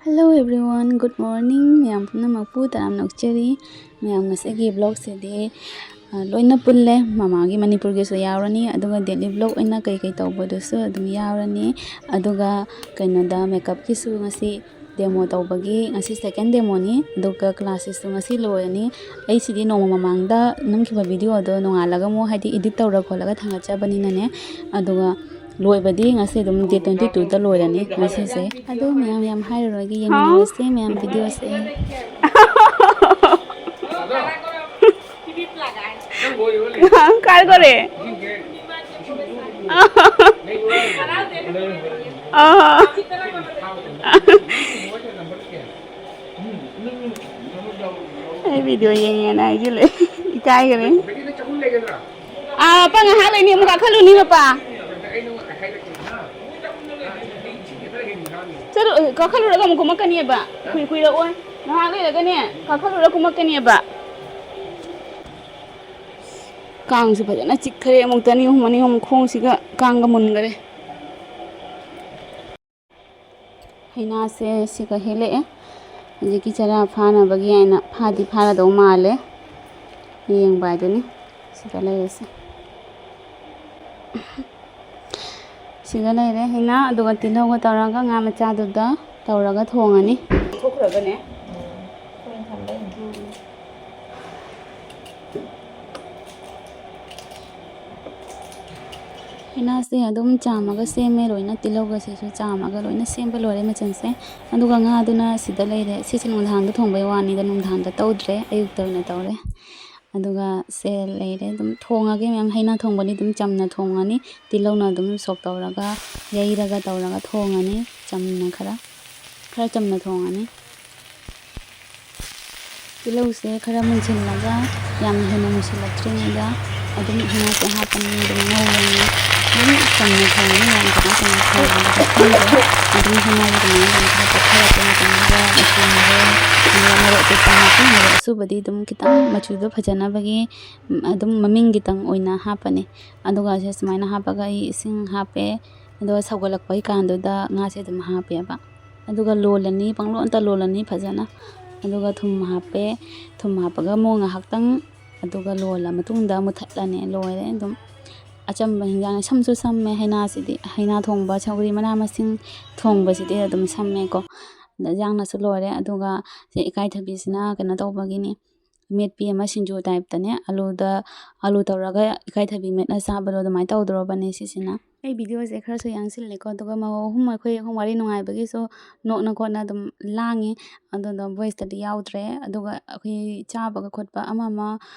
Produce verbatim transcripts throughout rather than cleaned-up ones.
Hello everyone, good morning. ꯃꯌꯥꯝ ꯄꯨꯝꯅꯃꯛꯄꯨ ꯇꯔꯥꯝꯅ ꯑꯣꯛꯆꯔꯤ꯫ ꯃꯌꯥꯝ, ꯉꯁꯤꯒꯤ vlogꯁꯤꯗꯤ, ꯑ, ꯂꯣꯏꯅ ꯄꯨꯜꯂꯦ꯫ ꯃꯃꯥꯒꯤ ꯃꯅꯤꯄꯨꯔꯒꯤꯁꯨ ꯌꯥꯎꯔꯅꯤ, ꯑꯗꯨꯒ daily vlog ꯑꯣꯏꯅ ꯀꯩ ꯀꯩ ꯇꯧꯕꯗꯨꯁꯨ ꯑꯗꯨꯝ ꯌꯥꯎꯔꯅꯤ꯫ ꯑꯗꯨꯒ ꯀꯩꯅꯣꯗ, makeupꯀꯤꯁꯨ ꯉꯁꯤ demo ꯇꯧꯕꯒꯤ, ꯉꯁꯤ second demoꯅꯤ, ꯑꯗꯨꯒ classꯁꯤꯁꯨ ꯉꯁꯤ ꯂꯣꯏꯔꯅꯤ꯫ ꯑꯩꯁꯤꯗꯤ ꯅꯣꯡꯃ ꯃꯃꯥꯡꯗ ꯅꯝꯈꯤꯕ videoꯗꯣ ꯅꯣꯡꯉꯥꯜꯂꯒ ꯑꯃꯨꯛ, ꯍꯥꯏꯗꯤ, edit ꯇꯧꯔ ꯈꯣꯠꯂꯒ ꯊꯥꯡꯒꯠꯆꯕꯅꯤꯅꯅꯦ, ꯑꯗꯨꯒ ꯂꯣꯏꯕꯗꯤ ꯉꯁꯤ ꯑꯗꯨꯝ date twenty twoꯗ ꯂꯣꯏꯔꯅꯤ ꯉꯁꯤꯁꯦ꯫ ꯑꯗꯣ ꯃꯌꯥꯝ ꯌꯥꯝ ꯍꯥꯏꯔꯔꯣꯏꯒꯦ, ꯌꯦꯡꯃꯤꯟꯅꯔꯁꯦ ꯃꯌꯥꯝ videoꯁꯦ꯫ काय करे? ꯑꯥ꯫ ꯑꯩ video ꯌꯦꯡꯉꯦꯅ ꯍꯥꯏꯖꯤꯜꯂꯦ꯫ ꯏꯀꯥꯏꯈ꯭ꯔꯦ꯫ ꯑꯥ, ꯄꯥ, ꯉꯥꯏꯍꯥꯛ ꯂꯩꯅꯤ ꯑꯃꯨꯛ ꯀꯥꯈꯠꯂꯨꯅꯤ, ꯃꯄꯥ꯫ ꯆꯠꯂꯨ, ꯀꯥꯈꯠꯂꯨꯔꯒ ꯑꯃꯨꯛ ꯀꯨꯝꯃꯛꯀꯅꯤꯕ꯫ ꯀꯨꯏ-, ꯀꯨꯏꯔꯛꯑꯣꯏ꯫ ꯉꯥꯏꯍꯥꯛ ꯂꯩꯔꯒꯅꯦ, ꯀꯥꯈꯠꯂꯨꯔ ꯀꯨꯝꯃꯛꯀꯅꯤꯕ꯫ ꯀꯥꯡꯁꯨ ꯐꯖꯅ ꯆꯤꯛꯈ꯭ꯔꯦ꯫ ꯑꯃꯨꯛꯇ ꯑꯅꯤ ꯑꯍꯨꯝ, ꯑꯅꯤ ꯑꯍꯨꯝ ꯈꯣꯡꯁꯤꯒ ꯀꯥꯡꯒ ꯃꯨꯟꯈꯔꯦ꯫ ꯍꯩꯅꯥꯁꯦ ꯁꯤꯒ ꯍꯦꯛꯂꯛꯑꯦ꯫ ꯍꯧꯖꯤꯛꯀꯤ ꯆꯔꯥ ꯐꯥꯅꯕꯒꯤ ꯍꯥꯏꯅ, ꯐꯥꯗꯤ ꯐꯥꯔꯗꯧ ꯃꯥꯜꯂꯦ꯫ ꯌꯦꯡꯕ ꯍꯥꯏꯗꯨꯅꯤ꯫ ꯁꯤꯗ ꯂꯩꯔꯤꯁꯦ꯫ ꯁꯤꯗ ꯂꯩꯔꯦ ꯍꯩꯅꯥ, ꯑꯗꯨꯒ ꯇꯤꯜꯍꯧꯒ ꯇꯧꯔꯒ ꯉꯥ ꯃꯆꯥꯗꯨꯗ ꯇꯧꯔꯒ ꯊꯣꯡꯉꯅꯤ꯫ ꯊꯣꯛꯈ꯭ꯔꯒꯅꯦ꯫ ꯍꯩꯅꯥꯁꯦ ꯑꯗꯨꯝ ꯆꯥꯝꯃꯒ ꯁꯦꯝꯃꯦ ꯂꯣꯏꯅ, ꯇꯤꯜꯍꯧꯒꯁꯤꯁꯨ ꯆꯥꯝꯃꯒ ꯂꯣꯏꯅ ꯁꯦꯝꯕ ꯂꯣꯏꯔꯦ ꯃꯆꯜꯁꯦ꯫ ꯑꯗꯨꯒ ꯉꯥꯗꯨꯅ ꯁꯤꯗ ꯂꯩꯔꯦ꯫ ꯁꯤꯁꯦ ꯅꯨꯡꯗꯥꯡꯗ ꯊꯣꯡꯕꯩ ꯋꯥꯅꯤꯗ, ꯅꯨꯡꯗꯥꯡꯗ ꯇꯧꯗ꯭ꯔꯦ, ꯑꯌꯨꯛꯇ ꯑꯣꯏꯅ ꯇꯧꯔꯦ꯫ ꯑꯗꯨꯒ ꯁꯦ ꯂꯩꯔꯦ꯫ ꯑꯗꯨꯝ ꯊꯣꯡꯉꯒꯦ ꯃꯌꯥꯝ꯫ ꯍꯩꯅꯥ ꯊꯣꯡꯕꯗꯤ ꯑꯗꯨꯝ ꯆꯝꯅ ꯊꯣꯡꯉꯅꯤ꯫ ꯇꯤꯜꯍꯧꯅ ꯑꯗꯨꯝ ꯁꯣꯛ ꯇꯧꯔꯒ, ꯌꯩꯔꯒ ꯇꯧꯔꯒ ꯊꯣꯡꯉꯅꯤ꯫ ꯆꯝꯅ ꯈꯔ, ꯈꯔ ꯆꯝꯅ ꯊꯣꯡꯉꯅꯤ꯫ ꯇꯤꯜꯍꯧꯁꯦ ꯈꯔ ꯃꯨꯟꯁꯤꯜꯂꯒ, ꯌꯥꯝꯅ ꯍꯦꯟꯅ ꯃꯨꯟꯁꯤꯜꯂꯛꯇ꯭ꯔꯤꯉꯩꯗ ꯑꯗꯨꯝ ꯍꯩꯅꯥꯁꯦ ꯍꯥꯞꯄꯅꯤ꯫ ꯑꯗꯨꯝ ꯉꯧꯔꯅꯤ꯫ ꯑꯗꯨꯝ ꯆꯝꯅ ꯊꯣꯡꯉꯅꯤ꯫ ꯌꯥꯝ ꯀꯩꯅꯣ ꯇꯧꯅ ꯊꯣꯡꯕꯗꯤ ꯈꯪꯗ꯭ꯔꯦ꯫ ꯑꯗꯨꯝ ꯍꯩꯅꯥꯁꯦ ꯑꯗꯨꯃꯥꯏꯅ ꯑꯗꯨꯝ ꯈꯔ ꯄꯠꯊꯔꯛꯄ ꯃꯇꯝꯗ ꯃꯆꯨ ꯃꯔꯣꯏ, ꯑꯗꯨꯒ ꯃꯔꯣꯛ ꯑꯇꯦꯛꯄ ꯍꯥꯞꯄꯤ꯫ ꯃꯔꯣꯛ ꯑꯁꯨꯕꯗꯤ ꯑꯗꯨꯝ ꯈꯤꯇꯪ ꯃꯆꯨꯗꯣ ꯐꯖꯅꯕꯒꯤ, ꯎꯝ, ꯑꯗꯨꯝ ꯃꯃꯤꯡ ꯈꯤꯇꯪ ꯑꯣꯏꯅ ꯍꯥꯞꯄꯅꯤ꯫ ꯑꯗꯨꯒ ꯁꯤ ꯁꯨꯃꯥꯏꯅ ꯍꯥꯞꯄꯒ ꯑꯩ ꯏꯁꯤꯡ ꯍꯥꯞꯄꯦ꯫ ꯑꯗꯨꯒ ꯁꯧꯒꯠꯂꯛꯄꯒꯤ ꯀꯥꯟꯗꯨꯗ ꯉꯥꯁꯦ ꯑꯗꯨꯝ ꯍꯥꯞꯄꯦꯕ꯫ ꯑꯗꯨꯒ ꯂꯣꯜꯂꯅꯤ, ꯄꯪꯂꯣꯟꯇ ꯂꯣꯜꯂꯅꯤ ꯐꯖꯅ꯫ ꯑꯗꯨꯒ ꯊꯨꯝ ꯍꯥꯞꯄꯦ, ꯊꯨꯝ ꯍꯥꯞꯄꯒ ꯑꯃꯨꯛ ꯉꯥꯏꯍꯥꯛꯇꯪ ꯑꯗꯨꯒ ꯂꯣꯜꯂ ꯃꯇꯨꯡꯗ ꯃꯨꯊꯠꯂꯅꯤ, ꯂꯣꯏꯔꯦ꯫ ꯑꯗꯨꯝ ꯑꯆꯝꯕ ꯍꯤꯟꯖꯥꯡꯅꯤ, ꯁꯝꯁꯨ ꯁꯝꯃꯦ꯫ ꯍꯩꯅꯥꯁꯤꯗꯤ, ꯍꯩꯅꯥ ꯊꯣꯡꯕ, ꯁꯧꯒ꯭ꯔꯤ ꯃꯅꯥ ꯃꯁꯤꯡ ꯊꯣꯡꯕꯁꯤꯗꯤ ꯑꯗꯨꯝ ꯁꯝꯃꯦꯀꯣ꯫ ꯑꯗ ꯏꯟꯖꯥꯡꯅꯁꯨ ꯂꯣꯏꯔꯦ꯫ ꯑꯗꯨꯒ ꯁꯤ ꯏꯀꯥꯏꯊꯕꯤꯁꯤꯅ ꯀꯩꯅꯣ ꯇꯧꯕꯒꯤꯅꯤ, ꯃꯦꯠꯄꯤ ꯑꯃ, ꯁꯤꯡꯖꯨ typeꯇꯅꯦ, ꯑꯂꯨꯗ, ꯑꯂꯨ ꯇꯧꯔꯒ ꯏꯀꯥꯏꯊꯕꯤ ꯃꯦꯠꯂ ꯆꯥꯕꯗꯣ ꯑꯗꯨꯃꯥꯏꯅ ꯇꯧꯗꯣꯔꯕꯅꯦ ꯁꯤꯁꯤꯅ꯫ ꯑꯩ videoꯁꯦ ꯈꯔꯁꯨ ꯌꯥꯡꯁꯤꯜꯂꯦꯀꯣ, ꯑꯗꯨꯒ ꯃꯧ ꯑꯍꯨꯝ ꯑꯩꯈꯣꯏ ꯑꯍꯨꯝ ꯋꯥꯔꯤ ꯅꯨꯡꯉꯥꯏꯕꯒꯤꯁꯨ ꯅꯣꯛꯅ ꯈꯣꯠꯅ ꯑꯗꯨꯝ ꯂꯥꯡꯉꯤ, ꯑꯗꯨꯅ voiceꯇꯗꯤ ꯌꯥꯎꯗ꯭ꯔꯦ꯫ ꯑꯗꯨꯒ ꯑꯩꯈꯣꯏ ꯆꯥꯕꯒ ꯈꯣꯠꯄ ꯑꯃ ꯑꯃ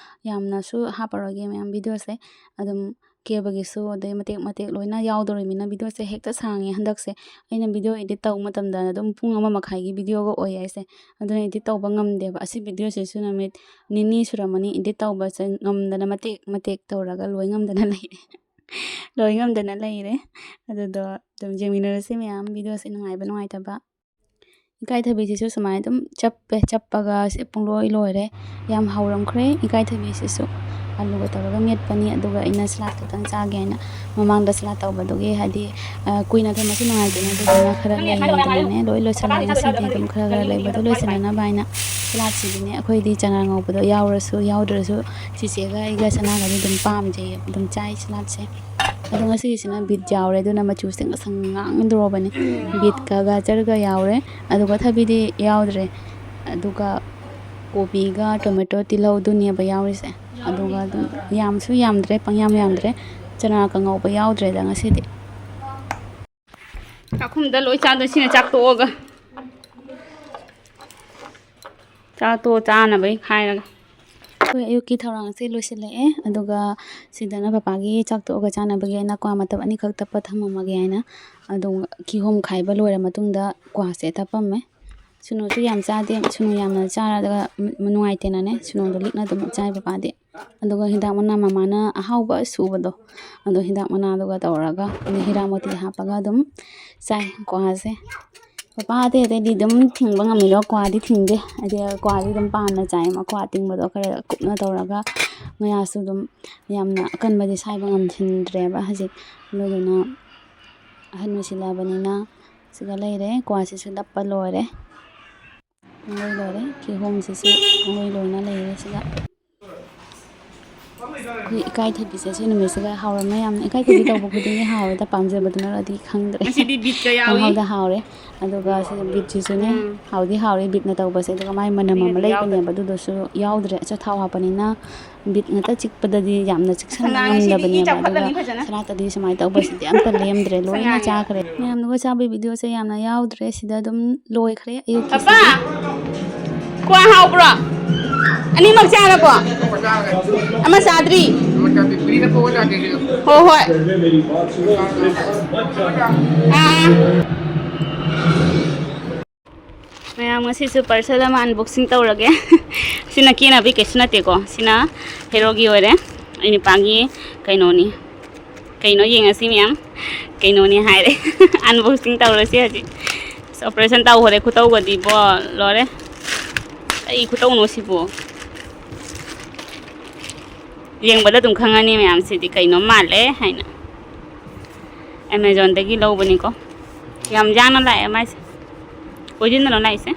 ꯌꯥꯝꯅꯁꯨ ꯍꯥꯞꯄꯔꯣꯏꯒꯦ ꯃꯌꯥꯝ videoꯁꯦ꯫ ꯑꯗꯨꯝ ꯀꯦꯕꯒꯤꯁꯨ, ꯑꯗꯩ ꯃꯇꯦꯛ ꯃꯇꯦꯛ ꯂꯣꯏꯅ ꯌꯥꯎꯗꯣꯔꯤꯃꯤꯅ videoꯁꯦ ꯍꯦꯛꯇ ꯁꯥꯡꯉꯦ ꯍꯟꯗꯛꯁꯦ꯫ ꯑꯩꯅ video edit ꯇꯧꯕ ꯃꯇꯝꯗ ꯑꯗꯨꯝ ꯄꯨꯡ ꯑꯃ ꯃꯈꯥꯏꯒꯤ videoꯒ ꯑꯣꯏ ꯍꯥꯏꯁꯦ꯫ ꯑꯗꯨꯅ edit ꯇꯧꯕ ꯉꯝꯗꯦꯕ꯫ ꯑꯁꯤ videoꯁꯤꯁꯨ ꯅꯨꯃꯤꯠ ꯅꯤꯅꯤ ꯁꯨꯔꯝꯃꯅꯤ edit ꯇꯧꯕꯁꯦ ꯉꯝꯗꯅ, ꯃꯇꯦꯛ ꯃꯇꯦꯛ ꯇꯧꯔꯒ ꯂꯣꯏ ꯉꯝꯗꯅ ꯂꯩꯔꯦ꯫ ꯂꯣꯏ ꯉꯝꯗꯅ ꯂꯩꯔꯦ꯫ ꯑꯗꯨꯗꯣ ꯑꯗꯨꯝ ꯌꯦꯡꯃꯤꯟꯅꯔꯁꯤ ꯃꯌꯥꯝ videoꯁꯦ ꯅꯨꯡꯉꯥꯏꯕ ꯅꯨꯡꯉꯥꯏꯇꯕ꯫ ꯏꯀꯥꯏꯊꯕꯤꯁꯤꯁꯨ ꯁꯨꯃꯥꯏꯅ ꯑꯗꯨꯝ ꯆꯞꯄꯦ, ꯆꯞꯄꯒ ꯁꯤ ꯄꯨꯡꯂꯣꯏ ꯂꯣꯏꯔꯦ꯫ ꯌꯥꯝ ꯍꯥꯎꯔꯝꯈ꯭ꯔꯦ ꯏꯀꯥꯏꯊꯕꯤꯁꯤꯁꯨ꯫ ꯑꯂꯨꯒ ꯇꯧꯔꯒ ꯃꯦꯠꯄꯅꯤ, ꯑꯗꯨꯒ ꯑꯩꯅ salad ꯈꯛꯇꯪ ꯆꯥꯒꯦ ꯍꯥꯏꯅ ꯃꯃꯥꯡꯗ salad ꯇꯧꯕꯗꯨꯒꯤ, ꯍꯥꯏꯗꯤ, ꯑ, ꯀꯨꯏꯅ ꯊꯝꯕꯁꯨ ꯅꯨꯡꯉꯥꯏꯇꯦꯅ, ꯑꯗꯨꯗꯨꯅ ꯈꯔ ꯂꯩꯌꯦꯗꯅꯅꯦ, ꯂꯣꯏ ꯂꯣꯏꯁꯤꯜꯂꯦ꯫ ꯉꯁꯤꯗꯤ ꯑꯗꯨꯝ ꯈꯔ ꯈꯔ ꯂꯩꯕꯗꯣ ꯂꯣꯏꯁꯤꯟꯅꯅꯕ ꯍꯥꯏꯅ saladꯁꯤꯗꯤꯅꯦ, ꯑꯩꯈꯣꯏꯗꯤ ꯆꯅꯥ ꯉꯧꯕꯗꯣ ꯌꯥꯎꯔꯁꯨ ꯌꯥꯎꯗ꯭ꯔꯁꯨ ꯆꯤꯆꯦꯒ ꯑꯩꯒ ꯁꯅꯥꯒꯗꯤ ꯑꯗꯨꯝ ꯄꯥꯝꯖꯩꯌꯦ, ꯑꯗꯨꯝ ꯆꯥꯏ saladꯁꯦ꯫ ꯑꯗꯣ ꯉꯁꯤꯒꯤꯁꯤꯅ beet ꯌꯥꯎꯔꯦ, ꯑꯗꯨꯅ ꯃꯆꯨꯁꯦ ꯉꯁꯪ ꯉꯥꯡꯗ꯭ꯔꯣꯕꯅꯦ꯫ Beetꯀ ꯒꯖꯔꯒ ꯌꯥꯎꯔꯦ, ꯑꯗꯨꯒ ꯊꯕꯤꯗꯤ ꯌꯥꯎꯗ꯭ꯔꯦ꯫ ꯑꯗꯨꯒ ꯀꯣꯕꯤꯒ tomato, ꯇꯤꯜꯍꯧꯗꯨꯅꯦꯕ ꯌꯥꯎꯔꯤꯁꯦ꯫ ꯑꯗꯨꯒ ꯑꯗꯨꯝ ꯌꯥꯝꯁꯨ ꯌꯥꯝꯗ꯭ꯔꯦ, ꯄꯪꯌꯥꯝ ꯌꯥꯝꯗ꯭ꯔꯦ꯫ ꯆꯅꯥ ꯀꯥꯡꯉꯧꯕ ꯌꯥꯎꯗ꯭ꯔꯦꯗ ꯉꯁꯤꯗꯤ꯫ ꯆꯥꯛꯈꯨꯝꯗ ꯂꯣꯏ ꯆꯥꯗꯣꯏ ꯁꯤꯅ ꯆꯥꯛ ꯇꯣꯛꯑꯒ꯫ ꯆꯥꯛ ꯇꯣꯛꯑ ꯆꯥꯅꯕꯩ ꯍꯥꯏꯔꯒ꯫ ꯑꯩꯈꯣꯏ ꯑꯌꯨꯛꯀꯤ ꯊꯧꯔꯥꯡꯁꯦ ꯂꯣꯏꯁꯤꯜꯂꯛꯑꯦ꯫ ꯑꯗꯨꯒ ꯁꯤꯗꯅ ꯄꯄꯥꯒꯤ ꯆꯥꯛ ꯇꯣꯛꯑꯒ ꯆꯥꯅꯕꯒꯤ ꯑꯩꯅ ꯀ꯭ꯋꯥ ꯃꯇꯞ ꯑꯅꯤꯈꯛ ꯇꯞꯄ ꯊꯝꯃꯝꯃꯒꯦ ꯍꯥꯏꯅ꯫ ꯑꯗꯨꯝ ꯀꯤꯍꯣꯝ ꯈꯥꯏꯕ ꯂꯣꯏꯔ ꯃꯇꯨꯡꯗ ꯀ꯭ꯋꯥꯁꯦ ꯇꯞꯄꯝꯃꯦ꯫ ꯁꯨꯅꯨꯁꯨ ꯌꯥꯝ ꯆꯥꯗꯦ꯫ ꯁꯨꯅꯨ ꯌꯥꯝꯅ ꯆꯥꯔꯒ ꯅꯨꯡꯉꯥꯏꯇꯦꯅꯅꯦ, ꯁꯨꯅꯨꯗꯣ ꯂꯤꯛꯅ ꯑꯗꯨꯝ ꯆꯥꯏ ꯄꯄꯥꯗꯤ꯫ ꯑꯗꯨꯒ ꯍꯤꯗꯥꯛ ꯃꯅꯥ ꯃꯃꯥꯅ ꯑꯍꯥꯎꯕ ꯁꯨꯕꯗꯣ, ꯑꯗꯣ ꯍꯤꯗꯥꯛ ꯃꯅꯥꯗꯨꯒ ꯇꯧꯔꯒ, ꯑꯗꯩ ꯍꯤꯗꯥꯛ ꯃꯣꯇꯤ ꯍꯥꯞꯄꯒ ꯑꯗꯨꯝ ꯆꯥꯏ ꯀ꯭ꯋꯥꯁꯦ꯫ ꯄꯄꯥ ꯑꯇꯩ ꯑꯇꯩꯗꯤ ꯑꯗꯨꯝ ꯊꯤꯡꯕ ꯉꯝꯃꯤꯗꯣ, ꯀ꯭ꯋꯥꯗꯤ ꯊꯤꯡꯗꯦ꯫ ꯍꯥꯏꯗꯤ ꯀ꯭ꯋꯥꯗꯤ ꯑꯗꯨꯝ ꯄꯥꯝꯅ ꯆꯥꯏ꯫ ꯃꯀ꯭ꯋꯥ ꯑꯇꯤꯡꯕꯗꯣ ꯈꯔ ꯀꯨꯞꯅ ꯇꯧꯔꯒ, ꯃꯌꯥꯁꯨ ꯑꯗꯨꯝ ꯌꯥꯝꯅ ꯑꯀꯟꯕꯗꯤ ꯁꯥꯏꯕ ꯉꯝꯁꯤꯟꯗ꯭ꯔꯦꯕ ꯍꯧꯖꯤꯛ꯫ ꯑꯗꯨꯗꯨꯅ ꯑꯍꯟ ꯑꯣꯏꯁꯤꯜꯂꯛꯑꯕꯅꯤꯅ ꯁꯤꯒ ꯂꯩꯔꯦ, ꯀ꯭ꯋꯥꯁꯤꯁꯨ ꯅꯞꯄ ꯂꯣꯏꯔꯦ꯫ ꯄꯨꯡꯂꯣꯏ ꯂꯣꯏꯔꯦ꯫ ꯀꯤꯍꯣꯝꯁꯤꯁꯨ ꯄꯨꯡꯂꯣꯏ ꯂꯣꯏꯅ ꯂꯩꯔꯦ ꯁꯤꯒ꯫ ꯑꯩꯈꯣꯏ ꯏꯀꯥꯏꯊꯕꯤꯁꯦ ꯁꯤ ꯅꯨꯃꯤꯠꯁꯤꯒ ꯍꯥꯎꯔꯝꯃꯦ ꯌꯥꯝꯅ꯫ ꯏꯀꯥꯏꯊꯕꯤ ꯇꯧꯕ ꯈꯨꯗꯤꯡꯒꯤ ꯍꯥꯎꯋꯦꯗ, ꯄꯥꯝꯖꯕꯗꯨꯅꯔꯗꯤ ꯈꯪꯗ꯭ꯔꯦ꯫ ꯉꯁꯤꯗꯤ ꯕꯤꯠꯀ ꯌꯥꯎꯏ꯫ ꯄꯪꯍꯥꯎꯗ ꯍꯥꯎꯔꯦ꯫ ꯑꯗꯨꯒ ꯁꯤ ꯕꯤꯠꯁꯤꯁꯨꯅꯦ, ꯎꯝ꯫ ꯍꯥꯎꯗꯤ ꯍꯥꯎꯔꯦ ꯕꯤꯠꯅ ꯇꯧꯕꯁꯦ꯫ ꯑꯗꯨꯒ ꯃꯥꯏ ꯃꯅꯝ ꯑꯃ ꯃꯤꯅꯗꯤ ꯌꯥꯎꯗꯦ꯫ ꯂꯩꯕꯅꯦꯕ, ꯑꯗꯨꯗꯨꯁꯨ ꯌꯥꯎꯗ꯭ꯔꯦ꯫ ꯑꯆꯥꯊꯥꯎ ꯍꯥꯞꯄꯅꯤꯅ ꯕꯤꯠ ꯉꯥꯛꯇ ꯆꯤꯛꯄꯗꯗꯤ ꯌꯥꯝꯅ ꯆꯤꯛꯁꯟꯕ ꯑꯉꯥꯡꯁꯤꯗꯤ ꯏ ꯉꯝꯗꯕꯅꯦꯕ꯫ ꯑꯗꯨꯒ ꯆꯥꯎꯈꯠꯂꯅꯤ ꯐꯖꯅ꯫ ꯁꯅꯥꯇꯗꯤ ꯁꯨꯃꯥꯏꯅ ꯇꯧꯕꯁꯤꯗꯤ ꯑꯝꯇ ꯂꯦꯝꯗ꯭ꯔꯦ, ꯂꯣꯏꯅ ꯑꯉꯥꯡꯁꯦ꯫ ꯆꯥꯈ꯭ꯔꯦ꯫ ꯃꯌꯥꯝꯗꯨꯒ ꯆꯥꯕꯒꯤ ꯚꯤꯗꯤꯑꯣꯁꯦ ꯌꯥꯝꯅ ꯌꯥꯎꯗ꯭ꯔꯦ, ꯁꯤꯗ ꯑꯗꯨꯝ ꯂꯣꯏꯈ꯭ꯔꯦ ꯑꯌꯨꯛꯀꯤ꯫ ꯄꯄꯥ, ꯀ꯭ꯋꯥ ꯍꯥꯎꯕ꯭ꯔꯣ? ꯑꯅꯤꯃꯛ ꯆꯥꯔꯕꯣ? ꯑꯃ ꯆꯥꯗ꯭ꯔꯤ? ꯍꯣ ꯍꯣꯏ꯫ ꯑꯥ꯫ ꯃꯌꯥꯝ, ꯉꯁꯤꯁꯨ parcel ꯑꯃ unboxing ꯇꯧꯔꯒꯦ꯫ ꯁꯤꯅ ꯀꯦꯅꯕꯤ ꯀꯩꯁꯨ ꯅꯠꯇꯦꯀꯣ, ꯁꯤꯅ ꯍꯦꯔꯣꯒꯤ ꯑꯣꯏꯔꯦ꯫ ꯑꯩ ꯅꯨꯄꯥꯒꯤ ꯀꯩꯅꯣꯅꯤ꯫ ꯀꯩꯅꯣ ꯌꯦꯡꯉꯁꯤ ꯃꯌꯥꯝ꯫ ꯀꯩꯅꯣꯅꯤ ꯍꯥꯏꯔꯦ꯫ Unboxing ꯇꯧꯔꯁꯤ ꯍꯧꯖꯤꯛ꯫ ꯑꯁ, operation ꯇꯧꯈꯔꯦ ꯈꯨꯇꯧꯒꯗꯤꯕꯣ, ꯂꯣꯏꯔꯦ꯫ ꯀꯩ ꯈꯨꯇꯧꯅꯣ ꯁꯤꯕꯣ? ꯌꯦꯡꯕꯗ ꯑꯗꯨꯝ ꯈꯪꯉꯅꯤ ꯃꯌꯥꯝꯁꯤꯗꯤ ꯀꯩꯅꯣꯝ ꯃꯥꯜꯂꯦ ꯍꯥꯏꯅ꯫ Amazonꯗꯒꯤ ꯂꯧꯕꯅꯤꯀꯣ꯫ ꯌꯥꯝ ꯌꯥꯡꯅ ꯂꯥꯛꯑꯦ ꯃꯥꯏꯁꯦ꯫ Originalꯂꯣ ꯂꯥꯛꯏꯁꯦ?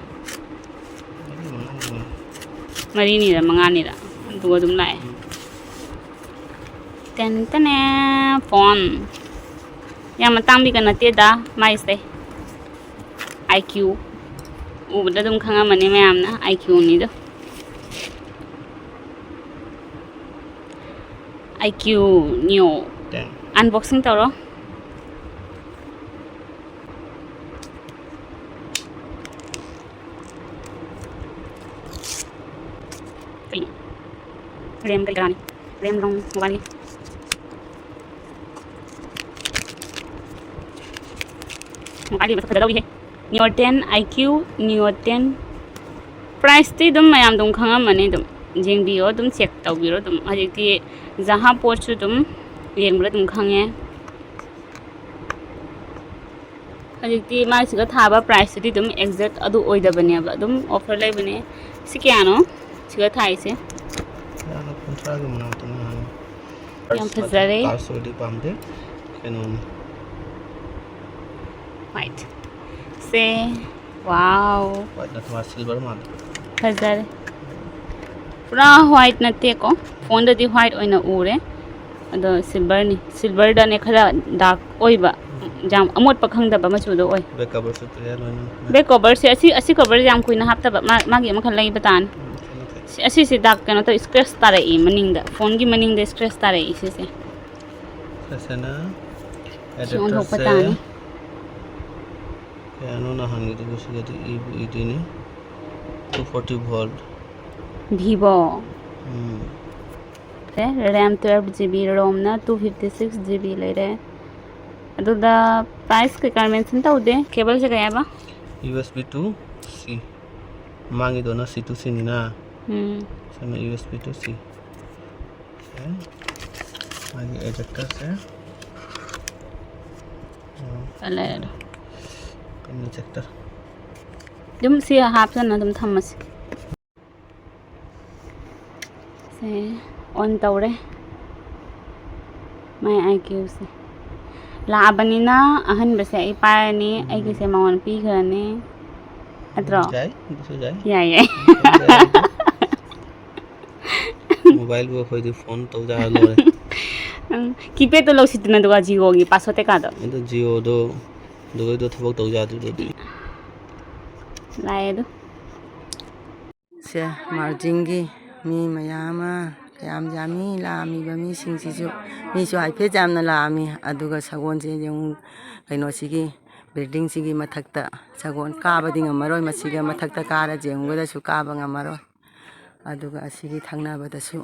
ꯃꯔꯤꯅꯤꯔ ꯃꯉꯥꯅꯤꯔ ꯑꯗꯨꯒ ꯑꯗꯨꯝ ꯂꯥꯛꯑꯦ꯫ ꯇꯦꯟ ꯇꯦꯅꯦ, phone꯫ ꯌꯥꯝ ꯑꯇꯥꯡꯕꯤꯒ ꯅꯠꯇꯦꯗ ꯃꯥꯏꯁꯦ꯫ IQ꯫ ꯎꯕꯗ ꯑꯗꯨꯝ ꯈꯪꯉꯝꯃꯅꯤ ꯃꯌꯥꯝꯅ, IQꯅꯤꯗꯣ꯫ IQ Neo꯫ Ten꯫ Unboxing ꯇꯧꯔꯣ꯫ ꯀꯩꯅꯣ? RAM ꯀꯔꯤ ꯀꯔꯥꯅꯤ? RAM ꯔꯣꯝ mobileꯒꯤ꯫ Mobileꯗꯤ ꯃꯁꯛ ꯐꯖꯗꯧꯔꯤꯍꯦ꯫ Neo ten, IQ Neo ten꯫ Priceꯇꯤ ꯑꯗꯨꯝ ꯃꯌꯥꯝ ꯑꯗꯨꯝ ꯈꯪꯉꯝꯃꯅꯤ, ꯑꯗꯨꯝ ꯌꯦꯡꯕꯤꯌꯣ, ꯑꯗꯨꯝ check ꯇꯧꯕꯤꯔꯣ꯫ ꯑꯗꯨꯝ ꯍꯧꯖꯤꯛꯇꯤ ꯖꯍꯥ ꯄꯣꯠꯁꯨ ꯑꯗꯨꯝ ꯌꯦꯡꯕꯗ ꯑꯗꯨꯝ ꯈꯪꯉꯦ꯫ ꯍꯧꯖꯤꯛꯇꯤ ꯃꯥꯏꯁꯤꯒ ꯊꯥꯕ priceꯇꯨꯗꯤ ꯑꯗꯨꯝ exact ꯑꯗꯨ ꯑꯣꯏꯗꯕꯅꯦꯕ, ꯑꯗꯨꯝ offer ꯂꯩꯕꯅꯦ꯫ ꯁꯤ ꯀꯌꯥꯅꯣ ꯁꯤꯒ ꯊꯥꯏꯁꯦ? ꯌꯥꯝꯅ ꯀꯨꯟꯊ꯭ꯔꯥꯒꯤ ꯃꯅꯥꯛꯇꯅꯤ ꯍꯥꯏ꯫ ꯌꯥꯝ ꯐꯖꯔꯦ꯫ Purse ꯑꯣꯏꯗꯤ ꯄꯥꯝꯗꯦ꯫ ꯀꯩꯅꯣꯅꯤ꯫ White꯫ ꯁꯦ꯫ ꯋꯥꯎ꯫ White ꯅꯠꯇꯕ silver ꯃꯥꯜꯂꯦ꯫ ꯐꯖꯔꯦ꯫ ꯄꯨꯔꯥ white ꯅꯠꯇꯦꯀꯣ꯫ ꯐꯣꯟꯗꯗꯤ white ꯑꯣꯏꯅ ꯎꯔꯦ꯫ ꯑꯗꯣ silverꯅꯤ꯫ Silverꯗꯅꯦ ꯈꯔ dark ꯑꯣꯏꯕ꯫ ꯌꯥꯝ ꯑꯃꯣꯠꯄ ꯈꯪꯗꯕ ꯃꯆꯨꯗꯣ ꯑꯣꯏ꯫ Back coverꯁꯨ clear ꯂꯣꯏꯅ꯫ Back coverꯁꯦ ꯑꯁꯤ, ꯑꯁꯤ coverꯁꯦ ꯌꯥꯝ ꯀꯨꯏꯅ ꯍꯥꯞꯇꯕ꯫ ꯃꯥ-, ꯃꯥꯒꯤ ꯑꯃꯈꯛ ꯂꯩꯕ ꯇꯥꯅꯤ꯫ ꯎꯝ, ꯁꯤ ꯃꯊꯛ꯫ ꯁꯤ, ꯑꯁꯤꯁꯦ dark ꯀꯩꯅꯣ ꯇꯧꯏ, scratch ꯇꯥꯔꯛꯏ ꯃꯅꯤꯡꯗ꯫ ꯐꯣꯟꯒꯤ ꯃꯅꯤꯡꯗ scratch ꯇꯥꯔꯛꯏ ꯁꯤꯁꯦ꯫ ꯁꯤꯁꯤꯅ ꯁꯤ ꯑꯣꯟꯊꯣꯛꯄ adapterꯁꯦ ꯇꯥꯅꯤ꯫ ꯀꯌꯥꯅꯣ ꯅꯍꯥꯟꯒꯤꯗꯨꯕꯨ? ꯁꯤꯒꯗꯤ ꯏꯕꯨ ꯏꯗꯣꯏꯅꯤ꯫ Two forty volt꯫ Vivo꯫ ꯎꯝ꯫ ꯁꯦ, RAM twelve GB, ROMꯅ two fifty six GB ꯂꯩꯔꯦ꯫ ꯑꯗꯨꯗ price ꯀꯩꯀꯥ mention ꯇꯧꯗꯦ꯫ Cableꯁꯦ ꯀꯩ ꯍꯥꯏꯕ? USB to C꯫ ꯃꯃꯥꯡꯒꯤꯗꯨꯅ C to Cꯅꯤꯅ꯫ ꯎꯝ꯫ ꯁꯤꯅ USB to C꯫ ꯁꯦ, ꯃꯥꯒꯤ adapterꯁꯦ꯫ ꯎꯝ꯫ ꯂꯩꯔꯦ꯫ Adapter꯫ ꯑꯗꯨꯝ ꯁꯤ ꯍꯥꯞꯆꯟꯅ ꯑꯗꯨꯝ ꯊꯝꯃꯁꯤ꯫ ꯁꯦ, on ꯇꯧꯔꯦ꯫ My IQꯁꯦ꯫ ꯂꯥꯛꯑꯕꯅꯤꯅ ꯑꯍꯟꯕꯁꯦ ꯑꯩ ꯄꯥꯏꯔꯅꯤ, ꯎꯝ꯫ ꯑꯩꯒꯤꯁꯦ ꯃꯉꯣꯟꯗ ꯄꯤꯈ꯭ꯔꯅꯤ꯫ ꯅꯠꯇ꯭ꯔꯣ? ꯌꯥꯏ, ꯑꯗꯨꯁꯨ ꯌꯥꯏ꯫ ꯌꯥꯏ, ꯌꯥꯏ꯫ ꯑꯗꯨꯁꯨ ꯌꯥꯏ꯫ Mobileꯕꯨ ꯑꯩꯈꯣꯏꯗꯤ phone ꯇꯧ ꯌꯥꯔ ꯂꯣꯏꯔꯦ꯫ ꯎꯝ, keypadꯇꯣ ꯂꯧꯁꯤꯗꯅ, ꯑꯗꯨꯒ Jioꯒꯤ password ꯀꯩꯀꯥꯗꯣ꯫ ꯑꯗꯨ Jioꯗꯣ, ꯑꯗꯨꯒꯤꯗꯣ ꯊꯕꯛ ꯇꯧ ꯌꯥꯗ꯭ꯔꯤꯗꯨꯗꯤ꯫ ꯂꯥꯛꯑꯦ ꯑꯗꯨ꯫ ꯁꯦ, margingꯒꯤ ꯃꯤ ꯃꯌꯥꯝ ꯑꯃ, ꯀꯌꯥꯝ ꯌꯥꯝꯃꯤ ꯂꯥꯛꯑꯝꯃꯤꯕ ꯃꯤꯁꯤꯡꯁꯤꯁꯨ꯫ ꯃꯤꯁꯨ ꯍꯥꯏꯐꯦꯠ ꯌꯥꯝꯅ ꯂꯥꯛꯑꯝꯃꯤ꯫ ꯑꯗꯨꯒ ꯁꯒꯣꯜꯁꯦ ꯌꯦꯡꯉꯨ, ꯀꯩꯅꯣꯁꯤꯒꯤ buildingꯁꯤꯒꯤ ꯃꯊꯛꯇ ꯁꯒꯣꯜ ꯀꯥꯕꯗꯤ ꯉꯝꯃꯔꯣꯏ, ꯃꯁꯤꯒ ꯃꯊꯛꯇ ꯀꯥꯔ ꯌꯦꯡꯉꯨꯒꯗꯁꯨ ꯀꯥꯕ ꯉꯝꯃꯔꯣꯏ꯫ ꯑꯗꯨꯒ ꯑꯁꯤꯒꯤ ꯊꯪꯅꯕꯗꯁꯨ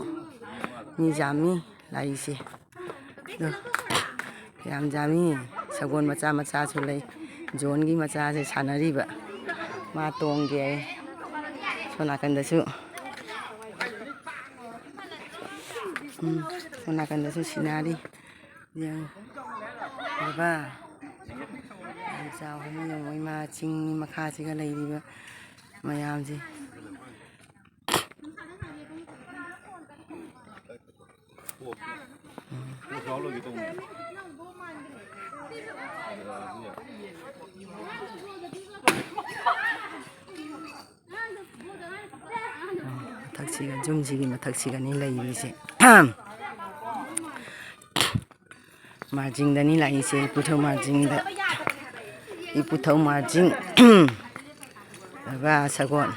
ꯃꯤ ꯌꯥꯝꯃꯤ ꯂꯥꯛꯏꯁꯦ꯫ ꯑꯗꯣ ꯌꯥꯝ ꯌꯥꯝꯃꯤ꯫ ꯁꯒꯣꯜ ꯃꯆꯥ ꯃꯆꯥꯁꯨ ꯂꯩ꯫ ꯖꯣꯟꯒꯤ ꯃꯆꯥꯁꯦ ꯁꯥꯟꯅꯔꯤꯕ꯫ ꯃꯥ ꯇꯣꯡꯒꯦ ꯍꯥꯏ꯫ ꯁꯣꯝ ꯅꯥꯀꯟꯗꯁꯨ, ꯎꯝ, ꯁꯣꯝ ꯅꯥꯀꯟꯗꯁꯨ ꯁꯤꯅꯔꯤ꯫ ꯌꯦꯡꯉꯨ꯫ ꯎꯔꯕ? ꯌꯥꯝ ꯆꯥꯎꯕꯅꯤ꯫ ꯌꯦꯡꯉꯨ, ꯏꯃꯥ ꯆꯤꯡ ꯃꯈꯥꯁꯤꯒ ꯂꯩꯔꯤꯕ ꯃꯌꯥꯝꯁꯦ꯫ ꯃꯊꯛꯁꯤꯒ, ꯌꯨꯝꯁꯤꯒꯤ ꯃꯊꯛꯁꯤꯒꯅꯤ ꯂꯩꯔꯤꯁꯦ꯫ ꯃꯥꯔꯖꯤꯡꯗꯅꯤ ꯂꯥꯛꯏꯁꯦ, ꯏꯄꯨꯊꯧ ꯃꯥꯔꯖꯤꯡꯗ꯫ ꯏꯄꯨꯊꯧ ꯃꯥꯔꯖꯤꯡ꯫ ꯕꯕꯥ ꯁꯒꯣꯜ꯫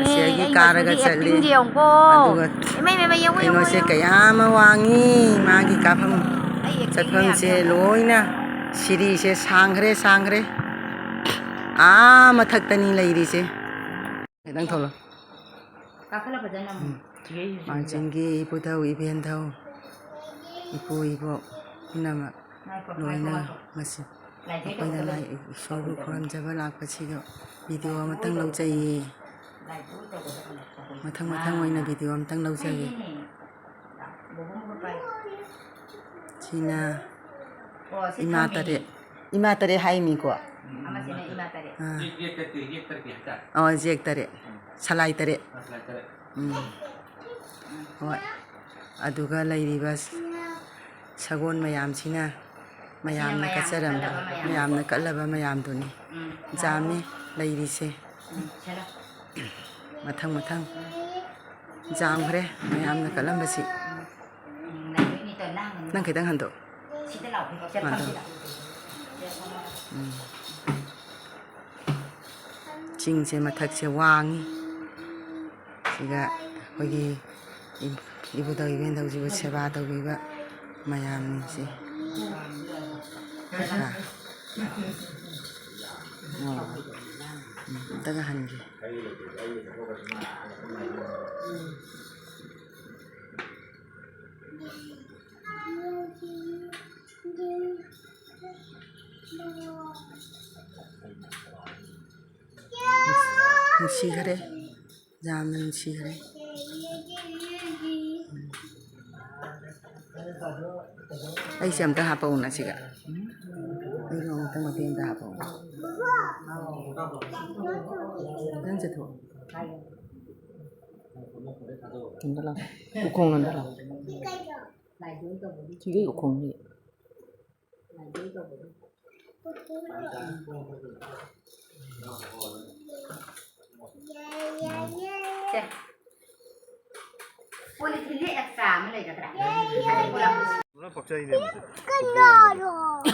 ꯑꯁꯤ ꯑꯩꯒꯤ ꯑꯩ ꯀꯥꯔꯒ ꯃꯆꯨꯗꯤ ꯆꯠꯂꯤ꯫ Actingꯗꯤ ꯌꯦꯡꯉꯨꯀꯣ꯫ ꯑꯗꯨꯒ ꯏꯃꯩ, ꯏꯃꯩ, ꯏꯃꯩ, ꯌꯦꯡꯉꯨ, ꯌꯦꯡꯉꯨ, ꯀꯩꯅꯣꯁꯦ ꯌꯦꯡꯉꯨ꯫ ꯀꯌꯥ ꯑꯃ ꯋꯥꯡꯉꯤ, ꯃꯥꯒꯤ ꯀꯥꯐꯝ ꯑꯩ acting ꯆꯠꯐꯝꯁꯦ ꯌꯥꯝ ꯂꯣꯏꯅ ꯁꯤꯔꯤꯁꯦ ꯁꯥꯡꯈ꯭ꯔꯦ, ꯁꯥꯡꯈ꯭ꯔꯦ꯫ ꯑꯥ ꯃꯊꯛꯇꯅꯤ ꯂꯩꯔꯤꯁꯦ꯫ ꯈꯤꯇꯪ ꯊꯣꯛꯂꯣ꯫ ꯀꯥꯈꯠꯂ ꯐꯖꯅ ꯑꯃꯨꯛ ꯎꯝ꯫ ꯌꯦꯡꯁꯤ꯫ ꯃꯥꯔꯖꯤꯡꯒꯤ ꯏꯄꯨꯊꯧ, ꯏꯕꯦꯟꯊꯧ, ꯏꯄꯨ, ꯏꯕꯣꯛ ꯄꯨꯝꯅꯃꯛ ꯉꯥꯏꯈꯣ, ꯂꯣꯏꯅ ꯉꯥꯏꯈꯣ, ꯉꯥꯏꯈꯣ꯫ ꯃꯁꯤ ꯂꯥꯏꯙꯨꯛ ꯑꯩꯈꯣꯏꯅ ꯇꯧꯕꯗ ꯂꯥꯏ ꯂꯩ꯫ ꯏꯁꯣꯔꯕꯨ ꯈꯨꯔꯨꯝꯖꯕ ꯂꯥꯛꯄꯁꯤꯗ video ꯑꯃꯇꯪ ꯂꯧꯖꯩꯌꯦ꯫ ꯂꯥꯏꯙꯨꯛ ꯇꯧꯕꯗ ꯂꯩ꯫ ꯃꯊꯪ ꯃꯊꯪ ꯑꯣꯏꯅ video ꯑꯃꯇꯪ ꯂꯧꯖꯒꯦ꯫ ꯑꯩꯅꯦ꯫ ꯕꯣꯕꯣ ꯃꯈꯨꯠ ꯄꯥꯏ꯫ ꯁꯤꯅ ꯑꯣ, ꯁꯤ ꯏꯃꯥ ꯊꯥꯡꯕꯤꯅꯦ꯫ ꯇꯔꯦꯠ꯫ ꯏꯃꯥ ꯇꯔꯦꯠ ꯍꯥꯏꯅꯤꯀꯣ꯫ ꯑꯃꯁꯤꯅ ꯏꯃꯥ ꯇꯔꯦꯠ꯫ ꯑꯥ꯫ ꯌꯦꯛ, ꯌꯦꯛ ꯇꯔꯦꯠ, ꯌꯦꯛ ꯇꯔꯦꯠꯀꯤ ꯍꯥꯏꯇꯥꯔꯦ꯫ ꯑꯣ, ꯌꯦꯛ ꯇꯔꯦꯠ꯫ ꯎꯝ꯫ ꯁꯂꯥꯏ ꯇꯔꯦꯠ꯫ ꯑꯥ, ꯁꯂꯥꯏ ꯇꯔꯦꯠ꯫ ꯎꯝ꯫ ꯍꯣꯏ꯫ ꯑꯗꯨꯒ ꯂꯩꯔꯤꯕ ꯁꯒꯣꯜ ꯃꯌꯥꯝꯁꯤꯅ ꯃꯌꯥꯝꯅ ꯃꯌꯥꯝ ꯀꯠꯆꯔꯝꯕ, ꯀꯠꯂꯕ ꯃꯌꯥꯝ꯫ ꯃꯌꯥꯝꯅ ꯀꯠꯂꯕ ꯃꯌꯥꯝꯗꯨꯅꯤ꯫ ꯎꯝ꯫ ꯌꯥꯝꯃꯤ ꯂꯩꯔꯤꯁꯦ꯫ ꯎꯝ, ꯁꯦꯂꯣ꯫ ꯃꯊꯪ ꯃꯊꯪ꯫ ꯌꯥꯝꯈ꯭ꯔꯦ ꯃꯌꯥꯝꯅ ꯀꯠꯂꯝꯕꯁꯤ꯫ ꯎꯝ, ꯂꯩꯗꯣꯏꯅꯤ ꯇꯧ ꯂꯥꯡꯒꯅꯨ꯫ ꯅꯪ ꯈꯤꯇꯪ ꯍꯟꯗꯣꯛ꯫ ꯁꯤꯗ ꯂꯥꯎ, ꯍꯟꯗꯣꯛ꯫ ꯆꯠꯐꯝꯁꯤꯗ꯫ ꯎꯝ꯫ ꯆꯤꯡꯁꯦ ꯃꯊꯛꯁꯦ ꯋꯥꯡꯉꯤ꯫ ꯁꯤꯗ ꯑꯩꯈꯣꯏꯒꯤ ꯏ-, ꯏꯕꯨꯙꯧ ꯏꯕꯦꯟꯙꯧꯁꯤꯕꯨ ꯁꯦꯕꯥ ꯇꯧꯕꯤꯕ ꯃꯌꯥꯝꯁꯦ꯫ ꯑꯥ꯫ ꯑꯣ꯫ ꯎꯝ, ꯑꯝꯇꯒ ꯍꯟꯒꯦ꯫ ꯅꯨꯡꯁꯤꯈꯔꯦ꯫ ꯌꯥꯝꯅ ꯅꯨꯡꯁꯤꯈ꯭ꯔꯦ꯫ ꯑꯩꯁꯦ ꯑꯝꯇ ꯍꯥꯞꯄꯛꯎꯅ ꯁꯤꯒ꯫ ꯑꯩꯁꯨ ꯑꯃꯨꯛꯇꯪ ꯃꯇꯦꯛ ꯑꯝꯇ ꯍꯥꯞꯄꯛꯎ꯫ ꯅꯪ ꯆꯠꯊꯣꯛꯑꯣ꯫ ꯂꯣꯝꯗ ꯂꯥꯎ꯫ ꯎꯈꯣꯡ ꯂꯣꯝꯗ ꯂꯥꯎ꯫ ꯁꯤꯒꯤ ꯎꯈꯣꯡꯁꯤ꯫ ꯁꯦ꯫ ꯄꯣꯂꯤꯊꯤꯟꯁꯦ ꯑꯦꯛꯁꯇ꯭ꯔꯥ ꯑꯃ ꯂꯩꯒꯗ꯭ꯔꯥ?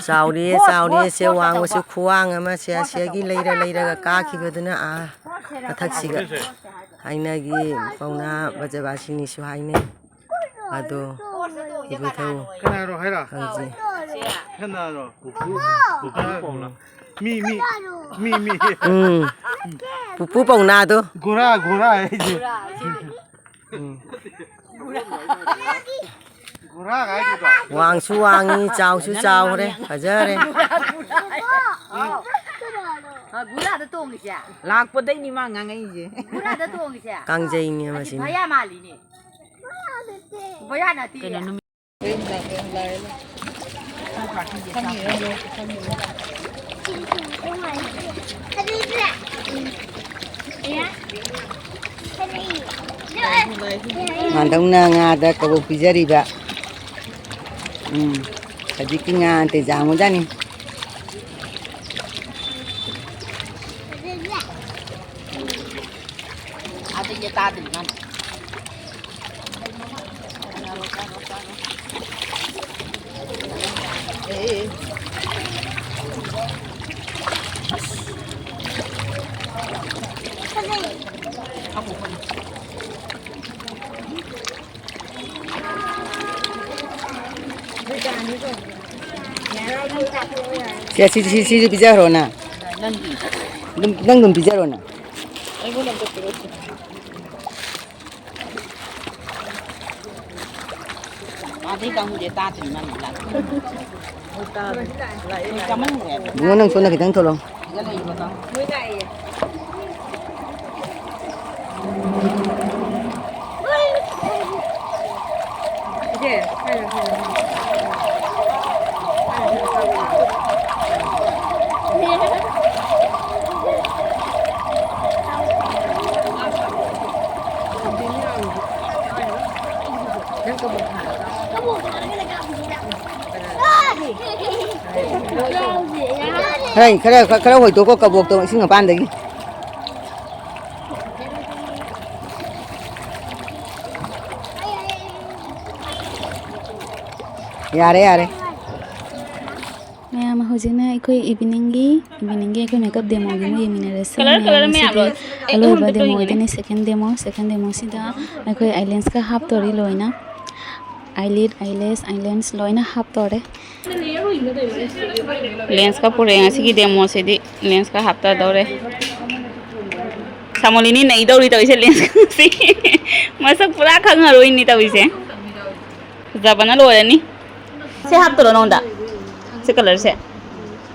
ꯆꯥꯎꯔꯤꯌꯦ, ꯆꯥꯎꯔꯤꯌꯦ, ꯁꯦ ꯋꯥꯡꯕꯁꯨ ꯈꯨꯋꯥꯡ ꯑꯃ, ꯁꯦ ꯑꯁꯤꯒꯤ ꯂꯩꯔ ꯂꯩꯔꯒ ꯀꯥꯈꯤꯕꯗꯨꯅ ꯑꯥ ꯃꯊꯛꯁꯤꯒ ꯍꯥꯏꯅꯒꯤ ꯄꯥꯎꯅꯥ ꯕ꯭ꯔꯖꯕꯥꯁꯤꯅꯤꯁꯨ ꯍꯥꯏꯅꯩ꯫ ꯑꯗꯣ ꯏꯕꯨꯙꯧ ꯀꯅꯥꯔꯣ ꯍꯥꯏꯔꯣ? ꯈꯪꯖꯤ꯫ ꯀꯅꯥꯔꯣ? ꯄꯨꯄꯨ ꯄꯥꯎꯅꯥ꯫ ꯃꯤ, ꯃꯤ, ꯃꯤ, ꯃꯤ꯫ ꯎꯝ꯫ ꯄꯨꯄꯨ ꯄꯥꯎꯅꯥꯗꯣ꯫ ꯒꯣꯔꯥ, ꯒꯣꯔꯥ ꯍꯥꯏꯁꯦ꯫ ꯎꯝ꯫ ꯒꯣꯔꯥ ꯍꯥꯏꯗꯨꯗꯣ꯫ ꯋꯥꯡꯁꯨ ꯋꯥꯡꯉꯤ, ꯆꯥꯎꯁꯨ ꯆꯥꯎꯔꯦ, ꯐꯖꯔꯦ꯫ ꯒꯨꯔꯥꯗ ꯇꯣꯡꯉꯤꯁꯦ꯫ ꯂꯥꯛꯄꯗꯩꯅꯤ ꯃꯥ ꯉꯥꯡꯉꯛꯏꯁꯦ꯫ ꯒꯨꯔꯥꯗ ꯇꯣꯡꯉꯤꯁꯦ꯫ ꯀꯥꯡꯖꯩꯅꯦ ꯑꯁꯤ ꯃꯁꯤꯅ꯫ ꯚꯌꯥ ꯃꯥꯜꯂꯤꯅꯦ꯫ ꯚꯌꯥ ꯅꯠꯇꯦ꯫ ꯀꯩꯅꯣ ꯅꯨꯃꯤꯠ ꯃꯥꯟꯗꯧꯅ ꯉꯥꯗ ꯀꯕꯣꯛ ꯄꯤꯖꯔꯤꯕ꯫ ꯎꯝ, ꯍꯧꯖꯤꯛꯀꯤ ꯉꯥ ꯑꯟꯇꯦ ꯌꯥꯝꯕꯖꯥꯠꯅꯤ꯫ ꯑꯗꯩ ꯇꯥꯗ꯭ꯔꯤ ꯃꯥꯅ꯫ ꯁꯦ, ꯁꯤ, ꯁꯤ, ꯁꯤꯁꯨ ꯄꯤꯖꯈ꯭ꯔꯣ ꯅꯪ꯫ ꯅꯪꯒꯤ꯫ ꯑꯗꯨꯝ, ꯅꯪ ꯑꯗꯨꯝ ꯄꯤꯖꯔꯣ ꯅꯪ꯫ ꯑꯩꯉꯣꯟꯗ ꯑꯝꯇ ꯄꯤꯔꯛꯑꯣ꯫ ꯑꯗꯩ ꯀꯥꯡꯕꯨꯗꯤ ꯇꯥꯗ꯭ꯔꯤ ꯃꯥꯅ ꯂꯥꯛ꯫ ꯆꯥꯃꯟꯈ꯭ꯔꯦ꯫ ꯏꯕꯨꯡꯉꯣ, ꯅꯪ ꯁꯣꯝꯗ ꯈꯤꯇꯪ ꯊꯣꯛꯂꯛꯑꯣ꯫ ꯁꯤꯗ ꯂꯩꯔꯤꯕ ꯀꯥꯡꯕꯨ꯫ ꯈꯔ, ꯈꯔ, ꯈꯔ ꯍꯣꯏꯗꯣꯛꯀꯣ ꯀꯕꯣꯛꯇꯣ ꯏꯁꯤꯡ ꯃꯄꯥꯟꯗꯒꯤ꯫ ꯌꯥꯔꯦ, ꯌꯥꯔꯦ꯫ ꯃꯌꯥꯝ, ꯍꯧꯖꯤꯛꯅ ꯑꯩꯈꯣꯏ ꯏꯚꯤꯅꯤꯡꯒꯤ, ꯏꯚꯤꯅꯤꯡꯒꯤ ꯑꯩꯈꯣꯏ ꯃꯦꯀꯞ ꯗꯦꯃꯣꯒꯤ ꯑꯃ ꯌꯦꯡꯃꯤꯟꯅꯔꯁꯦ꯫ ꯀꯂꯔ, ꯃꯌꯥꯝ, ꯀꯂꯔ ꯃꯌꯥꯝꯗꯣ ꯉꯁꯤꯗꯤ ꯑꯩ ꯑꯍꯨꯝ ꯑꯂꯣꯏꯕ ꯈꯛꯇ ꯗꯦꯃꯣ ꯌꯦꯡꯉꯤꯅꯦ꯫ ꯑꯣꯏꯗꯣꯏꯅꯦ, ꯁꯦꯀꯦꯟ ꯗꯦꯃꯣ꯫ ꯁꯦꯀꯦꯟ ꯗꯦꯃꯣꯁꯤꯗ ꯑꯩꯈꯣꯏ ꯑꯥꯏꯂꯦꯟꯁꯀ ꯍꯥꯞꯇꯣꯔꯤ ꯂꯣꯏꯅ꯫ ꯑꯥꯏꯂꯤꯠ, ꯑꯥꯏꯂꯦꯁ, ꯑꯥꯏꯂꯦꯟꯁ ꯂꯣꯏꯅ ꯍꯥꯞꯇꯣꯔꯦ꯫ ꯂꯦꯟꯁꯀ ꯄꯨꯔꯛꯑꯦ ꯉꯁꯤꯒꯤ ꯗꯦꯃꯣꯁꯤꯗꯤ꯫ ꯂꯦꯟꯁꯀ ꯍꯥꯞꯇꯗꯧꯔꯦ꯫ ꯁꯥꯃꯣꯂꯤꯅꯤ ꯅꯩꯗꯧꯔꯤ ꯇꯧꯔꯤꯁꯦ ꯂꯦꯟꯁꯀꯁꯤ꯫ ꯃꯁꯛ ꯄꯨꯔꯥ ꯈꯪꯉꯔꯣꯏꯅꯤ ꯇꯧꯔꯤꯁꯦ꯫ ꯐꯖꯕꯅ ꯂꯣꯏꯔꯅꯤ꯫ ꯁꯤ ꯍꯥꯞꯇꯣꯔꯣ ꯅꯉꯣꯟꯗ? ꯁꯤ ꯀꯂꯔꯁꯦ?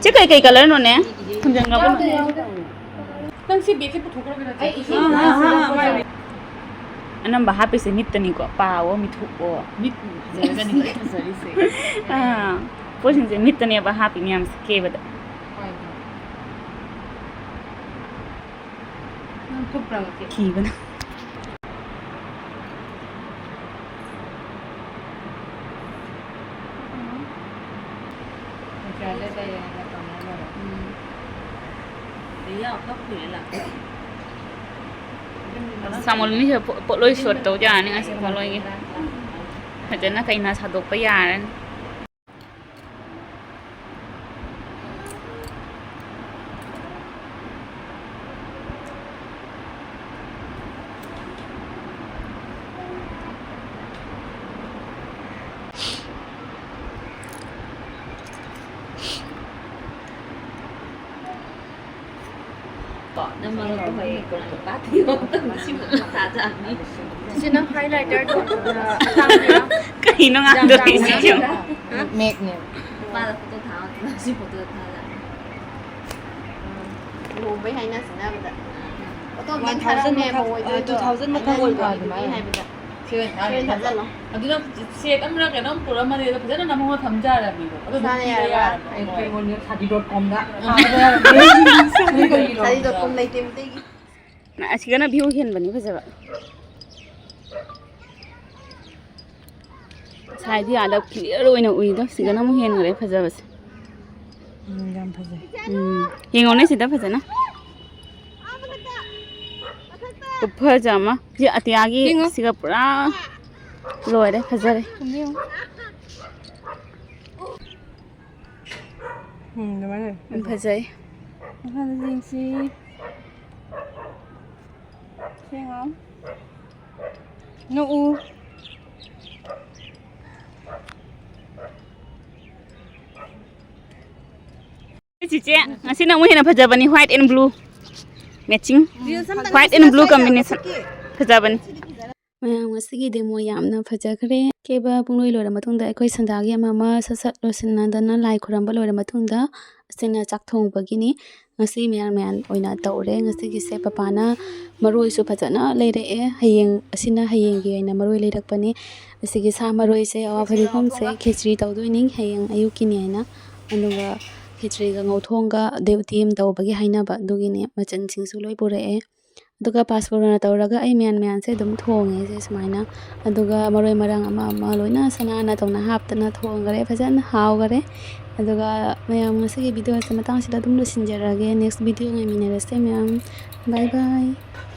ꯁꯤ ꯀꯩ ꯀꯩ ꯀꯂꯔꯅꯣꯅꯦ? ꯊꯝꯖꯟꯈ꯭ꯔꯕ ꯃꯥꯜꯂꯦ꯫ ꯅꯪ ꯁꯤ ꯕꯦꯒꯁꯦ ꯄꯨꯊꯣꯛꯈ꯭ꯔꯒ ꯅꯠꯇ꯭ꯔꯣ? ꯑꯩ ꯏꯁꯤꯡ ꯑꯥ, ꯑꯥ, ꯑꯥ, ꯃꯥꯅꯦ꯫ ꯑꯅꯝꯕ ꯍꯥꯞꯄꯤꯁꯦ ꯃꯤꯠꯇꯅꯤꯀꯣ꯫ ꯄꯥꯋꯣ, ꯃꯤꯊꯨꯞꯑꯣ꯫ ꯃꯤꯠ ꯐꯖꯔꯒꯅꯤ ꯂꯣꯏ ꯐꯖꯔꯤꯁꯦ꯫ ꯑꯥ, ꯄꯣꯠꯁꯤꯡꯁꯦ ꯃꯤꯠꯇꯅꯦꯕ ꯍꯥꯞꯄꯤ ꯃꯌꯥꯝꯁꯦ ꯀꯦꯕꯗ꯫ ꯍꯣꯏ, ꯍꯣꯏ꯫ ꯅꯪ ꯊꯨꯞꯄ꯭ꯔꯥ ꯉꯁꯤ? ꯊꯤꯕꯅ꯫ ꯎꯝ꯫ ꯁꯥꯃꯣꯜ ꯃꯤꯁꯦ ꯄꯣ-, ꯄꯣꯠꯂꯣꯏ ꯁꯣꯠ ꯇꯧ ꯌꯥꯔꯅꯤ ꯉꯁꯤ ꯄꯣꯠꯂꯣꯏꯒꯤ꯫ ꯐꯖꯅ ꯀꯩꯅ ꯁꯥꯗꯣꯛꯄ ꯌꯥꯔꯅꯤ꯫ ꯀꯣ, ꯅꯪ ꯃꯔꯛꯇ ꯍꯣꯏ, ꯀꯩꯅꯣ, ꯄꯥꯊꯤ ꯃꯔꯛꯇ ꯉꯁꯤ ꯃꯊꯥ ꯆꯥꯅꯤ꯫ ꯁꯤ ꯅꯪ highlighterꯗꯣ, ꯑ, ꯑꯇꯥꯡꯕꯤꯔꯣ? ꯀꯩꯅꯣ ꯉꯥꯡꯗꯣꯔꯤꯁꯤꯁꯨ? ꯌꯥꯝ ꯇꯥꯡꯕꯤꯔꯣ? ꯍꯥ? ꯃꯦꯛꯅꯦ꯫ ꯅꯨꯄꯥꯗ ꯐꯣꯇꯣ ꯊꯥꯔꯣ, ꯁꯤ ꯐꯣꯇꯣꯗ ꯊꯥꯔꯣ꯫ ꯂꯨꯍꯣꯡꯕꯩ ꯍꯥꯏꯅ ꯁꯤꯟꯅꯕꯗ꯫ ꯐꯣꯇꯣ ꯑꯝꯇ one thousand ꯊꯥꯔꯛꯎꯅꯦ, ꯃꯊꯛ, ꯃꯧ ꯑꯣꯏꯗꯣꯏꯗꯣ꯫ ꯑ, two thousand ꯃꯊꯛ ꯑꯣꯏꯕ ꯍꯥꯏꯅ ꯑꯗꯨꯃꯥꯏꯅ꯫ ꯍꯥꯏꯕꯗ꯫ ꯁꯤ ꯑꯣꯏꯅ ꯁꯤ ꯑꯣꯏꯅ ꯊꯥꯖꯜꯂꯣ꯫ ꯊꯥꯖꯜꯂꯣ꯫ ꯑꯗꯨ ꯅꯪ ꯁꯦꯠ ꯑꯃꯔ ꯀꯩꯅꯣꯝ ꯄꯨꯔꯛꯑꯃꯅꯤ, ꯑꯗꯣ ꯐꯖꯅ ꯅꯝꯃꯒ ꯊꯝ ꯌꯥꯔꯕꯅꯤꯗꯣ꯫ ꯑꯗꯨ ꯏꯁꯥꯅ ꯌꯥꯔꯕ? ꯌꯥꯔꯕ꯫ ꯑꯩ ꯀꯩꯅꯣꯅꯦ, ꯁꯥꯗꯤ dot comꯗ꯫ ꯑ꯫ ꯁꯥꯗꯤ ꯀꯔꯤꯅꯣ? ꯁꯥꯗꯤ dot com ꯂꯩꯇꯦ ꯃꯩꯇꯩꯒꯤ꯫ ꯑꯁꯤꯒꯅ view ꯍꯦꯟꯕꯅꯤ ꯐꯖꯕ꯫ ꯉꯁꯥꯏꯗꯤ ꯑꯥꯗ clear ꯑꯣꯏꯅ ꯎꯏꯗꯣ, ꯁꯤꯗꯅ ꯑꯃꯨꯛ ꯍꯦꯟꯈ꯭ꯔꯦ ꯐꯖꯕꯁꯦ꯫ ꯎꯝ, ꯌꯥꯝ ꯐꯖꯩ꯫ ꯎꯝ, ꯌꯦꯡꯉꯣꯅꯦ ꯁꯤꯗ ꯐꯖꯅ꯫ ꯈꯨꯐꯖ ꯑꯃ꯫ ꯁꯤ ꯑꯇꯤꯌꯥꯒꯤ ꯌꯦꯡꯉꯣ꯫ ꯁꯤꯒ ꯄꯨꯔꯥ ꯂꯣꯏꯔꯦ, ꯐꯖꯔꯦ꯫ ꯌꯦꯡꯉꯣ꯫ ꯎꯝ, ꯑꯗꯨꯃꯥꯏꯅ ꯂꯩ꯫ ꯌꯥꯝ ꯐꯖꯩ꯫ ꯃꯈꯥꯗ ꯌꯦꯡꯁꯤ꯫ ꯌꯦꯡꯉꯣ꯫ ꯅꯣꯛꯎ꯫ ꯆꯤꯆꯦ, ꯉꯁꯤꯅ ꯑꯃꯨꯛ ꯍꯦꯟꯅ ꯐꯖꯕꯅꯤ, white and blue matching, white and blue combination꯫ ꯐꯖꯕꯅꯤ꯫ ꯃꯌꯥꯝ, ꯉꯁꯤꯒꯤ demo ꯌꯥꯝꯅ ꯐꯖꯈ꯭ꯔꯦ꯫ ꯀꯦꯕ ꯄꯨꯡꯂꯣꯏ ꯂꯣꯏꯔ ꯃꯇꯨꯡꯗ, ꯑꯩꯈꯣꯏ ꯁꯟꯗꯥꯒꯤ ꯑꯃ ꯑꯃ ꯁꯠ ꯁꯠ ꯂꯣꯏꯁꯤꯟꯅꯗꯅ ꯂꯥꯏ ꯈꯨꯔꯝꯕ ꯂꯣꯏꯔ ꯃꯇꯨꯡꯗ, ꯑꯁꯤꯅ ꯆꯥꯛ ꯊꯣꯡꯕꯒꯤꯅꯤ꯫ ꯉꯁꯤ ꯃꯌꯥꯟ ꯃꯌꯥꯟ ꯑꯣꯏꯅ ꯇꯧꯔꯦ꯫ ꯉꯁꯤꯒꯤꯁꯦ ꯄꯄꯥꯅ ꯃꯔꯣꯏꯁꯨ ꯐꯖꯅ ꯂꯩꯔꯛꯑꯦ꯫ ꯍꯌꯦꯡ, ꯑꯁꯤꯅ ꯍꯌꯦꯡꯒꯤ ꯑꯣꯏꯅ ꯃꯔꯣꯏ ꯂꯩꯔꯛꯄꯅꯤ꯫ ꯑꯁꯤꯒꯤ ꯁꯥ ꯃꯔꯣꯏꯁꯦ, ꯑꯋꯥ ꯐꯗꯤꯒꯣꯝꯁꯦ ꯈꯦꯆ꯭ꯔꯤ ꯇꯧꯗꯣꯏꯅꯤ ꯍꯌꯦꯡ ꯑꯌꯨꯛꯀꯤꯅꯤ ꯍꯥꯏꯅ꯫ ꯑꯗꯨꯒ ꯈꯦꯆ꯭ꯔꯤꯒ ꯉꯧꯊꯣꯡꯒ ꯑꯗꯩ ꯎꯇꯤ ꯑꯃ ꯇꯧꯕꯒꯤ ꯍꯥꯏꯅꯕ, ꯑꯗꯨꯒꯤꯅꯤ꯫ ꯃꯆꯜꯁꯤꯡꯁꯨ ꯂꯣꯏ ꯄꯨꯔꯛꯑꯦ꯫ ꯑꯗꯨꯒ ꯄꯥꯁꯄꯣꯔꯠꯅ ꯇꯧꯔꯒ ꯑꯩ ꯃꯌꯥꯟ ꯃꯌꯥꯟꯁꯦ ꯑꯗꯨꯝ ꯊꯣꯡꯉꯦ ꯑꯩꯁꯦ ꯁꯨꯃꯥꯏꯅ꯫ ꯑꯗꯨꯒ ꯃꯔꯣꯏ ꯃꯔꯥꯡ ꯑꯃ ꯑꯃ ꯂꯣꯏꯅ ꯁꯅꯥꯅ ꯇꯧꯅ ꯍꯥꯞꯇꯅ ꯊꯣꯡꯈꯔꯦ, ꯐꯖꯅ ꯍꯥꯎꯈꯔꯦ꯫ ꯑꯗꯨꯒ ꯃꯌꯥꯝ, ꯉꯁꯤꯒꯤ video ꯑꯁꯦ ꯃꯇꯥꯡꯁꯤꯗ ꯑꯗꯨꯝ ꯂꯣꯏꯁꯤꯟꯖꯔꯒꯦ꯫ Next video ꯉꯥꯏꯃꯤꯟꯅꯔꯁꯦ ꯃꯌꯥꯝ꯫ Bye bye꯫